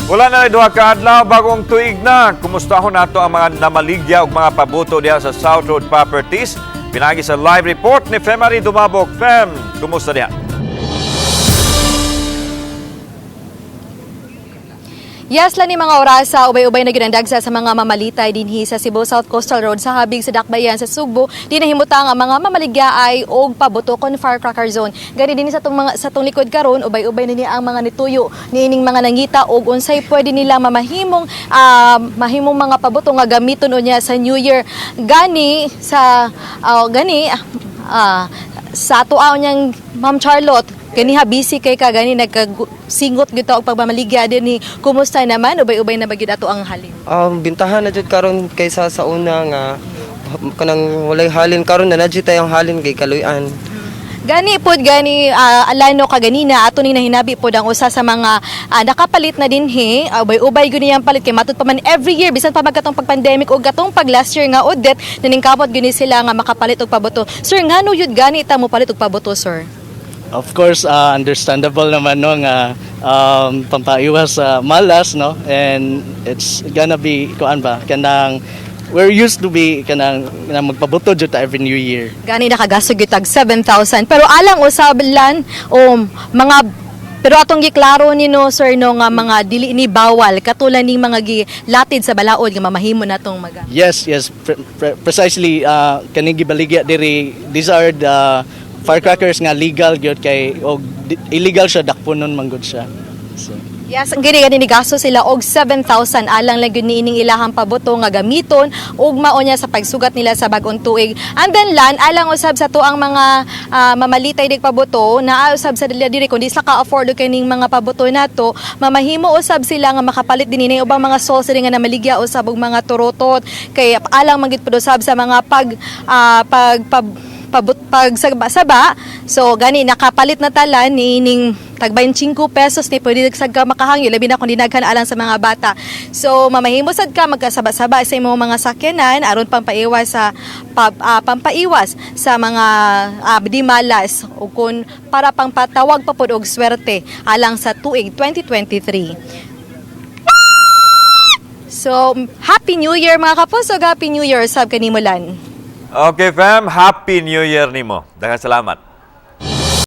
Wala na 2 ka adlaw, bagong tuig na. Kumustahon nato ang mga namaligya og mga pabuto diha sa South Road Properties. Pinaagi sa live report ni Femary Dumabok. Fem, kumusta diha? Yes, lani mga orasa, ubay-ubay na ginandagsa sa mga mamalitay dinhi sa Cebu South Coastal Road sa habig sa Dakbayan sa Sugbo. Di nahimutang ang mga mamaligya ay og pabuto kon firecracker zone. Gani dinhi sa tong mga sa tong likod karon, ubay-ubay na niya ang mga nituyo niining mga nangita og unsay pwede nila mamahimong mahimong mga pabuto nga gamiton unya sa New Year. Gani sa gani sa ato niyang Ma'am Charlotte, ganiha busy kay ka, gani nagkasingot gyud ta og pagmamaligya dinhi. Kumusta naman, ubay-ubay na ba gyud ato ang halin? Bintahan na jud karon kaysa sa una nga kanang walay halin. Karon na na jud tayong halin kay kaluy-an. Gani pod gani alano kaganina ato ning nahinabi pod ang usa sa mga nakapalit na dinhi, ubay-ubay gyud niyang palit kay matud pa man every year bisan pa magkatong pag-pandemic o gatong pag last year nga audit, naningkamot gyud ni sila nga makapalit og pabuto. Sir, ngano yud gani ta mo palit og pabuto, sir? Of course, understandable naman, no, nga pampaiwas sa malas, no, and it's gonna be kuan ba, kanang we're used to be kanang magpabuto jud ta every New Year. Gani nakagasto gyud tag 7,000. Pero alang usab lan o mga pero atong giklaro ni, no, sir, no, nga mga dili ni bawal katulad ning mga gilatid sa balaod nga mamahimo natong maga. Yes, precisely, kaning gibaligya diri, these are the firecrackers nga legal gyud kay og illegal siya, dakponon man gud siya. So Yes, ang gani gani nigasto sila og 7,000 alang lang gyud niining ilahang pabuto nga gamiton ug mao niya sa pagsugat nila sa bag-ong tuig. And then lan alang usab sa tuang mga mamalitay dig pabuto, naa usab sa dili diri kung di sila ka-afford og kining mga pabuto nato, mamahimo usab sila nga makapalit din ini ubang mga sauce nga namaligya usab og mga turotot kay alang man gyud pud usab sa mga pag pag, pag pabut pag saba. So gani nakapalit na tala niining tag 25 pesos ni pwede sad ka makahangyo, labi na kung dinaghan alang sa mga bata. So mamahimo sad ka magkasaba-saba sa imong mga sakyanan aron pampaiwas sa mga di malas o kun para pangpatawag pa pod og swerte alang sa tuig 2023. So Happy New Year, mga kapuso, Happy New Year sab kanimulan. Okay, Fem, Happy New Year nimo. Daghang salamat.